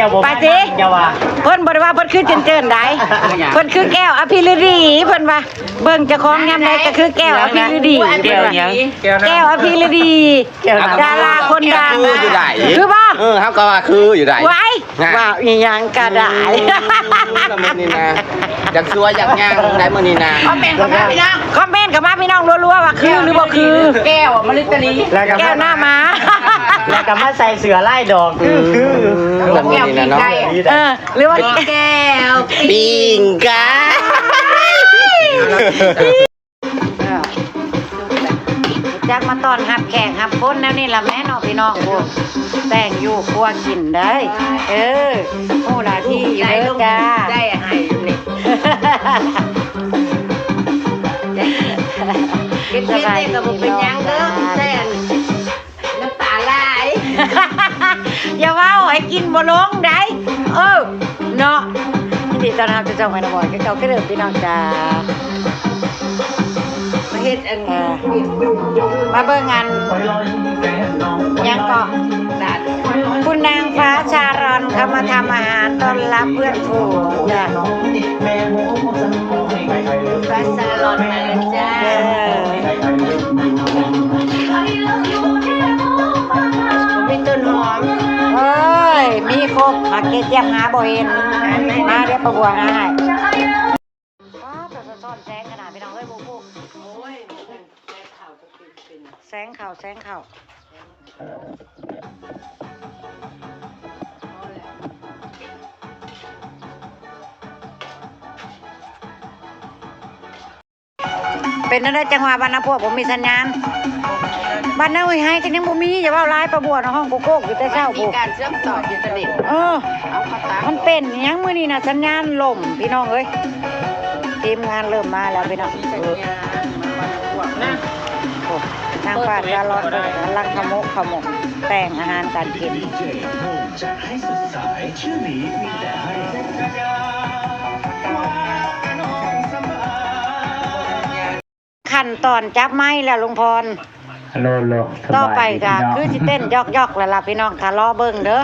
ແກ້ວບໍ່ ໄປຕິ ຢ່າວ່າ ເພິ່ນບໍ່ໄດ້ວ່າເພິ່ນຄືເຈີນໆໃດ ເພິ່ນຄືແກ້ວອະພິລະດີ ເພິ່ນວ່າເບິ່ງເຈົ້າຂອງຍາມໃດກໍຄືແກ້ວອະພິລະດີ ແກ້ວຫຍັງ ແກ້ວອະພິລະດີ ແກ້ວ ດາລາຄົນດັງ ຄືຢູ່ໃດ ຄືບໍ່ ເອີ ເຮົາກໍວ່າຄືຢູ່ໃດ ໄວ້ ນະ ວ່າອີ່ຫຍັງກໍໄດ້ ມື້ນີ້ນະ ຢາກສວຍຢາກຫຍັງໄດ້ມື້ນີ້ນະ ຄອມເມັນເຂົ້າມາພີ່ນ້ອງ ຄອມເມັນເຂົ້າມາພີ່ນ້ອງ ລັວໆ ວ່າຄືຫຼືບໍ່ຄື ແກ້ວມະລິດຕາລີ ແລ້ວກໍ ແກ້ວໜ້າມ້າ ແລ້ວກໍມາໃສ່ເສື້ອລາຍດອກ ຄື ຄື ແກ້ວປີ້ງໄກ່ ເອີ ຫຼືວ່າ ແກ້ວປີ້ງໄກ່ ເອີ ຮູ້ຈັກມາຕ້ອນຮັບແຂກຮັບຄົນແນວນີ້ລະແມ່ເນາະພີ່ນ້ອງ ໂອ້ ແຕ່ງຢູ່ຄົວກິນເດີ້ ເອີ ຮູ້ໜ້າທີ່ຢູ່ເດີ້ຈ້າ ໄດ້ໃຫ້ຢູ່ນີ້ ເຮັດເປັນແຕ່ກໍບໍ່ເປັນຫຍັງເດີ້ ແຕ່ອັນ ນ້ຳຕາຫຼາຍ ຢ່າເວົ້າ ໃຫ້ກິນບໍ່ລົງໃດ ເອີ ເນາະ ຍິນດີຕ້ອນຮັບເຈົ້າເຈົ້າໃໝ່ນະບ່ອນ ຄືເກົ່າຄືເດີມພີ່ນ້ອງຈ້າ ມາເຮັດອັນ ເອີ ມາເບິ່ງອັນ ຫຍັງເກາະ ຄຸນນາງຟ້າຊາລອນເຂົ້າມາທຳອາຫານຕ້ອນຮັບເພື່ອນຝູງຈ້າ ໄປສາລອນມາແລ້ວຈ້າ ເອີ ມີຕົ້ນຫອມ ເອີຍ ມີຄົບ ຫາກເກດຈຽມຫາບໍ່ເຫັນ ມາເດີ ປ້າບົວຫາໃຫ້ ປ້າ ໂຕສະທ້ອນແສງຂະໜາດ ພີ່ນ້ອງເອີຍ ໂອ້ໂຫ ແສງເຂົ້າ ແສງເຂົ້າ. ເປັນແນວໃດ ຈັງຫວະບ້ານນາພວກບໍ່ມີສັນຍານ ບ້ານນາອຸ້ຍໄຮກໍຍັງບໍ່ມີ ຢ່າເວົ້າຫຼາຍ ປ້າບົວນະ ຮ້ອງໂກກໆຢູ່ແຕ່ເຊົ້າ ມີການເຊື່ອມຕໍ່ອິນເຕີເນັດ ເອີ ມັນເປັນຫຍັງມື້ນີ້ນະ ສັນຍານລົ້ມ ພີ່ນ້ອງເອີຍ ທີມງານເລີ່ມມາແລ້ວ ພີ່ນ້ອງ ໂອ້ ນາງຟ້າຊາລອນ ເພິ່ນກຳລັງຂະໝົກຂະໝົກ ແຕ່ງອາຫານການກິນ. ຂັ້ນຕອນຈັບໄມ້ແລ້ວລຸງພອນ ໂລ ໂລ ຕໍ່ໄປກໍຄືຊິເຕັ້ນຢອກໆແລ້ວລະພີ່ນ້ອງ ຖ້າລໍເບິ່ງເດີ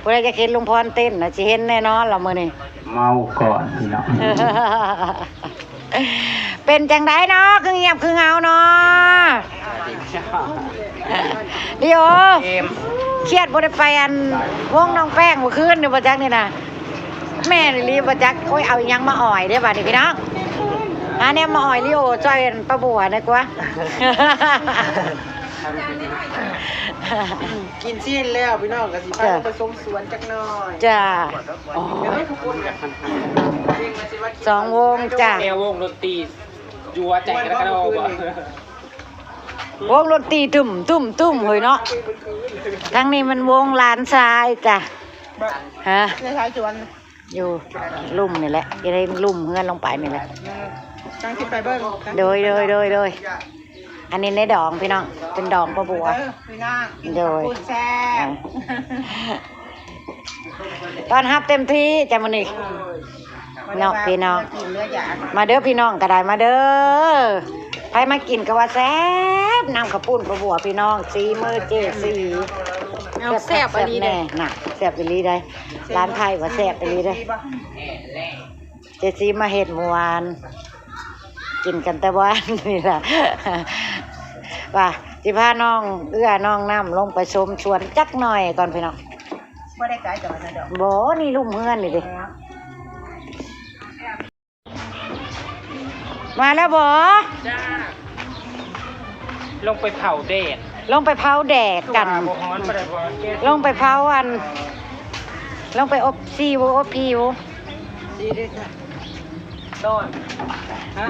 ຜູ້ໃດຢາກເຫັນລຸງພອນເຕັ້ນນະ ຊິເຫັນແນ່ນອນລະມື້ນີ້ ເມົາກ່ອນພີ່ນ້ອງ. ເປັນຈັ່ງໃດເນາະ ຄືງຽບຄືເຫງົາເນາະ ດີໂອ ຄຽດບໍ່ໄດ້ໄປອັນ ວົງນ້ອງແປ້ງມື້ຄືນນີ້ບໍ່ຈັກນີ້ນະ ແມ່ນອີ່ຫຼີບໍ່ຈັກ ໂອ້ຍ ເອົາອີ່ຫຍັງມາອອຍເດ້ບາດນີ້ພີ່ນ້ອງ ຫາແນວມາອອຍລີໂອຊ່ອຍອັນປ້າບົວແດ່ກວ່າ ກິນຊີ້ນແລ້ວພີ່ນ້ອງ ກໍຊິພາໄປຊົມສວນຈັກໜ່ອຍ ຈ້າ ສອງວົງຈ້າ ແນວວົງດົນຕີ ຢູ່ຫົວໃຈກັນເນາະ ວົງດົນຕີຕຸ້ມໆໆ ເຮີ້ຍເນາະ ທາງນີ້ມັນວົງຫຼານຊາຍຈ້າ ຮະ ຢູ່ລຸ່ມນີ້ແຫຼະ ຢູ່ໃນລຸ່ມເຮືອນລົງໄປນີ້ແຫຼະ ໂດຍ ໂດຍ ໂດຍ ໂດຍ ອັນນີ້ໃນດອງພີ່ນ້ອງ ເປັນດອງປ້າບົວ ເອີ ພີ່ນ້ອງ ໂດຍ ແຊບ ຕ້ອນຮັບເຕັມທີ່ຈ້າມື້ນີ້ ເນາະພີ່ນ້ອງ ມາເດີພີ່ນ້ອງກໍໄດ້ມາເດີ ໃຜມາກິນກໍວ່າແຊບ ນ້ຳເຂົ້າປຸ້ນປ້າບົວພີ່ນ້ອງ ສີມືເຈສີ ເອົາ ແຊບ ແຊບອີ່ຫຼີເດ້ ນະ ແຊບອີ່ຫຼີເດ້ ຫຼານໄທວ່າແຊບອີ່ຫຼີເດ້ ເຈສີມາເຮັດມື້ວານ ກິນກັນແຕ່ວານນີ້ລະ ວ່າຊິພານ້ອງເອື້ອນ້ອງນ້ຳລົງໄປຊົມສວນຈັກໜ່ອຍກ່ອນພີ່ນ້ອງ ບໍ່ໄດ້ໄກຈາກນັ້ນດອກ ບໍ່ ນີ້ລຸ່ມເຮືອນນີ້ເດ້ ເອີ ມາແລ້ວບໍ່? ຈ້າ ລົງໄປເຜົາແດດ ລົງໄປເຜົາແດດກັນ ຄືວ່າບໍ່ຮ້ອນປານໃດບໍ່? ລົງໄປເຜົາອັນ ລົງໄປອົບຊີວ ອົບຜິວ ດີເດ້ຈ້າ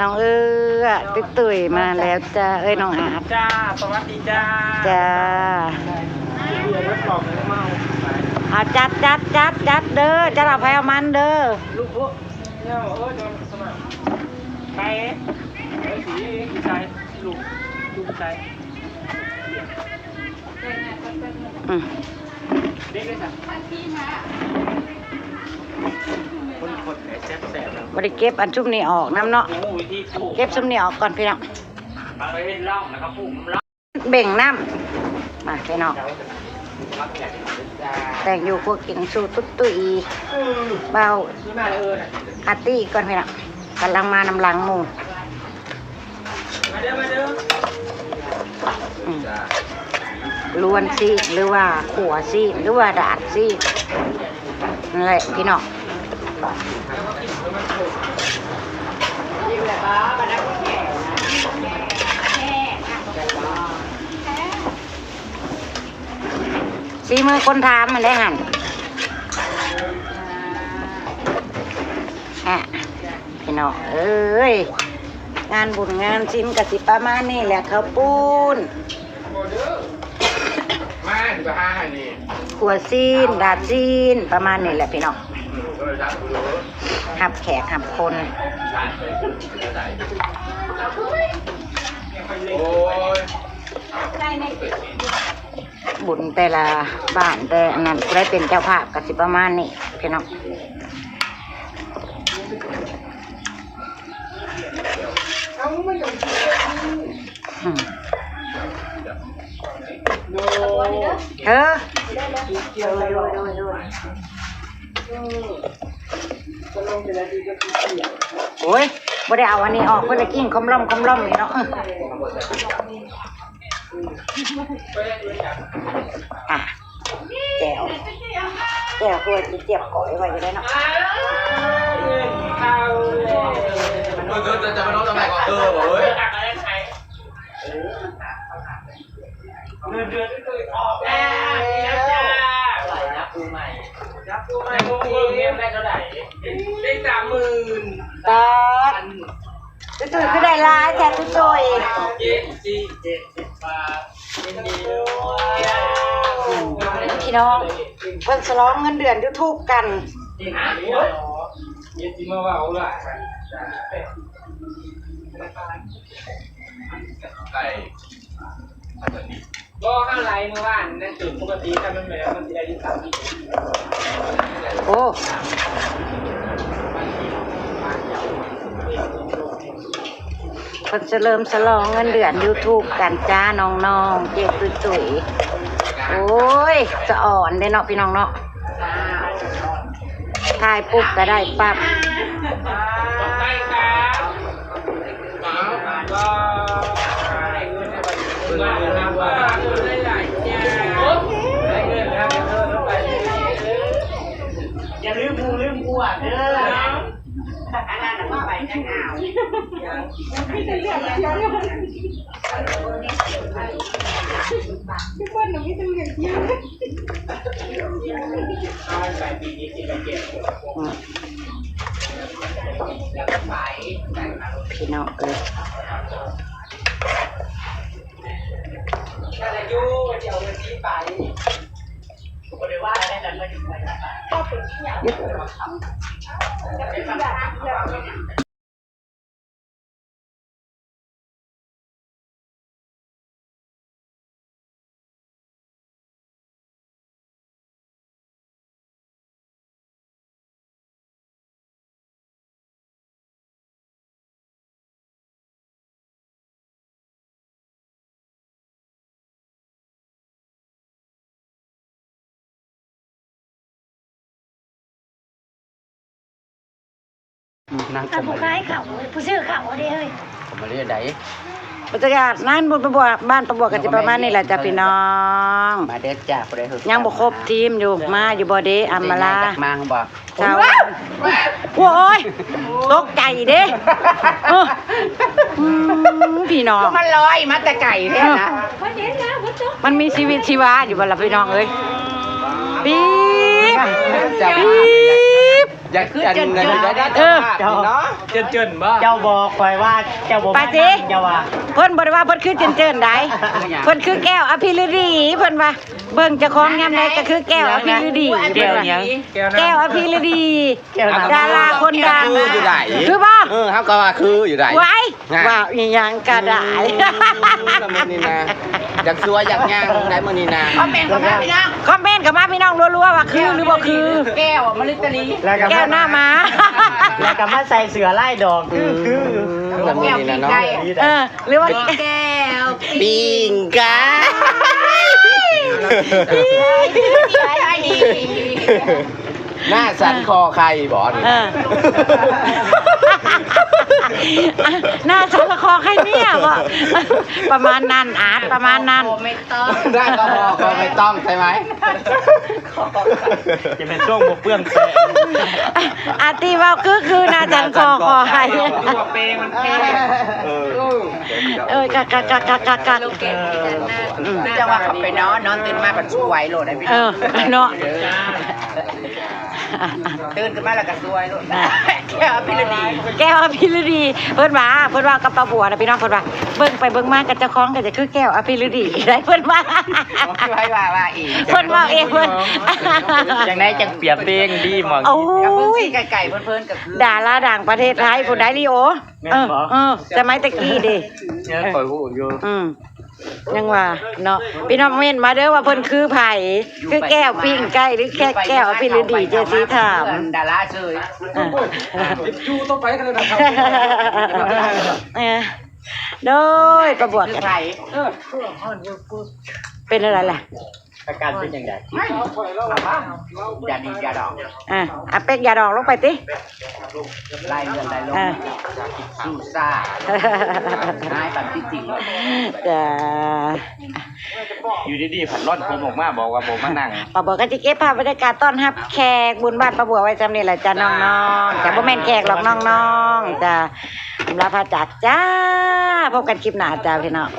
ນ້ອງເອື້ອ ຕຸ້ຍໆ ມາແລ້ວຈ້າ ເອີຍ ນ້ອງອາດ ຈ້າ ສະຫວັດດີຈ້າ ຈ້າ ເອົາ ຈັດ ຈັດ ຈັດ ຈັດເດີ ຈັດເອົາໃຜເອົາມັນເດີ ລູກ ເອີ ສະໝັກ ໄປ ເອີ ສີ ຜູ້ຊາຍ ລູກ ລູກຜູ້ຊາຍ ອືມ ບໍ່ໄດ້ເກັບອັນຊຸມນີ້ອອກນຳເນາະ ເກັບຊຸມນີ້ອອກກ່ອນພີ່ນ້ອງ ເບັ່ງນ້ຳ ມາພີ່ນ້ອງ ແຕ່ງຢູ່ຄົວກິນສູ່ຕຸ້ຍຕຸ້ຍ ບ່າວອາຕິກ່ອນພີ່ນ້ອງ ກຳລັງມານຳຫຼັງໝູ່. ອືມ ລວນຊີ້ນ ຫຼືວ່າຂົ້ວຊີ້ນ ຫຼືວ່າດາດຊີ້ນ ນັ້ນແຫຼະພີ່ນ້ອງ. ສີມືຄົນທຳຫັ້ນໄດ໋ຫັ້ນ ອະ ພີ່ນ້ອງເອີຍ ງານບຸນງານສິນກະຊິປະມານນີ້ແຫຼະ ເຂົ້າປຸ້ນ ມາຊິໄປຫາໃຫ້ນີ້ ຂົ້ວຊີ້ນ ດາດຊີ້ນ ປະມານນີ້ແຫຼະພີ່ນ້ອງ ຮັບແຂກຮັບຄົນ ໂອ້ຍ. ບຸນແຕ່ລະບ້ານແຕ່ອັນນັ້ນ ຜູ້ໃດເປັນເຈົ້າພາບກະຊິປະມານນີ້ພີ່ນ້ອງ. ເອີ ໂອ້ຍ ບໍ່ໄດ້ເອົາອັນນີ້ອອກ ເພິ່ນລະກິນຄອມລອມຄອມລອມຢູ່ເນາະ. ອ່ະ ແຈ່ວ ແຈ່ວຄືຊິຈຽບກ້ອຍໄວ້ຢູ່ໄດ໋ເນາະ. ເອີ ເອີ ຈະມານອນຕອນໃດກໍເອີ ເອີ. ເງິນເດືອນຕຸ້ຍໆອອກແລ້ວ ນີ້ແລ້ວຈ້າ ໄປນັບຜູ້ໃໝ່ ນັບຜູ້ໃໝ່ ນັບຜູ້ໃໝ່ ໄດ້ເທົ່າໃດ? ໄດ້ສາມໝື່ນ. ປາດ ຕຸ້ຍໆຄືໄດ້ຫຼາຍແທ້ຕຸ້ຍໆ. ເຈັດສິບ ເຈັດສິບບາດ ຍິນດີດ້ວຍ ພີ່ນ້ອງ ເພິ່ນສະຫຼອງເງິນເດືອນຢູທູບກັນ. ເຈັດສິບມາເວົ້າຫຼາຍ ບໍ່ ເຮົາໄລມື້ວານນັ້ນ ປົກກະຕິຖ້າມັນແມ່ນມັນຊິໄດ້ຢູ່ສາມສິບ. ໂອ້ ເພິ່ນສະເຫຼີມສະຫຼອງເງິນເດືອນຢູທູບກັນຈ້າ ນ້ອງໆ ເຈ້ຕຸ້ຍໆ. ໂອ້ຍ ສະອອນເດ້ເນາະ ພີ່ນ້ອງເນາະ. ຖ່າຍປຸບກະໄດ້ປັບ. ຢ່າລືມໝູ່ລືມພວກເດີ. ອັນນັ້ນນະວ່າໄປຈັກອາວ ມີແຕ່ເລື່ອງດຽວ ທຸກຄົນນະມີແຕ່ເລື່ອງດຽວ. ພີ່ນ້ອງເອີຍ ນາງ ຜູ້ຂາຍເຂົ້າ ຜູ້ຊື້ເຂົ້າເດ້ເຮີ້ຍ ເຂົ້າມາເລີຍໃດ. ບັນຍາກາດງານບຸນປາບົວ ບ້ານປາບົວກະຊິປະມານນີ້ແຫຼະຈ້າພີ່ນ້ອງ. ມາເດີຈ້າ ຜູ້ໃດຮູ້ ຍັງບໍ່ຄົບທີມຢູ່ ມາຢູ່ບໍ່ເດ ອຳມາລາ ມາບໍ່? ເຈົ້າ ໂອ້ຍ ຕົກໃຈເດ້ ເອີ ອືມ ພີ່ນ້ອງ ມັນລອຍມາແຕ່ໄກແທ້ນະ ມັນມີຊີວິດຊີວາຢູ່ບໍ່ລະ ພີ່ນ້ອງເອີຍ? ປີບ ປີບ ຢາກອັນນັ້ນ ເອີ ເຈົ້າ ເຈີນໆບໍ່? ເຈົ້າບອກຂ້ອຍວ່າເຈົ້າບໍ່ ໄປຕິ ເຈົ້າວ່າ ເພິ່ນບໍ່ໄດ້ວ່າເພິ່ນຄືເຈີນໆໃດ ເພິ່ນຄືແກ້ວອະພິລະດີ ເພິ່ນວ່າ ເບິ່ງເຈົ້າຂອງຍາມໃດກະຄືແກ້ວອະພິລະດີ ແກ້ວຫຍັງ? ແກ້ວອະພິລະດີ ດາລາຄົນດັງ ຄືຢູ່ໃດ ຄືບໍ່? ເອີ ເຮົາກໍວ່າຄືຢູ່ໃດ ຫວາຍ ຫາ ເວົ້າອີ່ຫຍັງກະໄດ້ ອືມ ມື້ນີ້ນະ ຢາກສວຍຢາກຫຍັງໄດ໋ມື້ນີ້ນະ. ຄອມເມັນເຂົ້າມາພີ່ນ້ອງ ຄອມເມັນເຂົ້າມາພີ່ນ້ອງ ລັວໆ ວ່າຄືຫຼືບໍ່ຄື ແກ້ວມາລິຕະລີ ແກ້ວໜ້າມ້າ ແລ້ວກໍມາໃສ່ເສື້ອລາຍດອກ ອືມ ຄື ຄື ແລ້ວມື້ນີ້ນະເນາະ ເອີ ຫຼືວ່າ ແກ້ວ ປີ້ງໄກ່ ໜ້າສັນຄໍໄຂ່ບໍນີ້? ເອີ ໜ້າສັນຄໍໄຂ່ເມຍບໍ? ປະມານນັ້ນ ອາດປະມານນັ້ນ. ໜ້າກໍພໍ ຄໍໄຂ່ຕ້ອງໃຊ່ໄໝ? ຈະແມ່ນຊ່ວງບໍ່ເປືອງແປງ. ອາ ທີ່ເວົ້າຄື ຄືໜ້າຈັນຄໍ ຄໍໄຂ່. ຕົວເປມັນແພງ. ເອີ ເອີ ກະ ກະ ກະ ກະ ກະ ກະ ອືມ ຈັ່ງວ່າເຂົາໄປນອນ ນອນຕື່ນມາບັດສວຍໂລດ ເອີ ເນາະ. ຕື່ນຂຶ້ນມາແລ້ວກໍສວຍໂລດ. ແກ້ວອະພິລະດີ ແກ້ວອະພິລະດີ. ເພິ່ນວ່າ ເພິ່ນເວົ້າກັບປ້າບົວນະ ພີ່ນ້ອງ ເພິ່ນວ່າ ເບິ່ງໄປເບິ່ງມາກັບເຈົ້າຂອງກໍຈະຄືແກ້ວອະພິລະດີໄດ້ ເພິ່ນວ່າ. ໃຜວ່າ ວ່າເອງ? ເພິ່ນເວົ້າເອງເພິ່ນ. ຈັ່ງໃດຈັ່ງປຽບເປັງດີໝໍ. ໂອ້ຍ ໃກ້ໆ ເພິ່ນ ເພິ່ນກໍຄືດາລາດັງປະເທດໄທພຸ້ນໄດ໋ ລີໂອ. ແມ່ນບໍ່? ເອີ ເອີ ສະໄໝແຕ່ກີ້ເດ້ ຍັງຂ້ອຍຮູ້ຢູ່. ອືມ ຍັງວ່າເນາະ ພີ່ນ້ອງເມັ້ນມາເດີວ່າເພິ່ນຄືໃຜ ຄືແກ້ວປີ້ງໄກ່ ຫຼືແກ້ວ ແກ້ວອະພິລະດີ ເຈຊິຖາມ. ດາລາເຊີຍ ອ່າ ຢູ່ຕໍ່ໄປກໍໄດ້ນະ. ເອີ ໂດຍ ປ້າບົວ ຄືໃຜ? ເປັນອະໄລລະ? ອາການເປັນຈັ່ງໃດ? ຢາດີຢາດອງ. ອ່າ ອາເປັກຢາດອງລົງໄປຕິ. ໄລ່ເງິນໄລ່ລົງ. ອ່າ ສູ້ຊາ ຮ້າຍປານທີ່ຈິງ. ຈ້າ. ຢູ່ດີໆ ພັດລ່ອນຜົມອອກມາ ບອກວ່າບໍ່ມານັ່ງ. ປ້າບົວກໍຊິເກັບພາບບັນຍາກາດຕ້ອນຮັບແຂກບຸນບ້ານປ້າບົວໄວ້ຊ່ຳນີ້ແຫຼະຈ້າ ນ້ອງໆ. ຈ້າ ບໍ່ແມ່ນແຂກຫຼອກ ນ້ອງໆ. ຈ້າ ອຳລາພາຈາກ ຈ້າ. ພົບກັນຄລິບໜ້າຈ້າ ພີ່ນ້ອງ.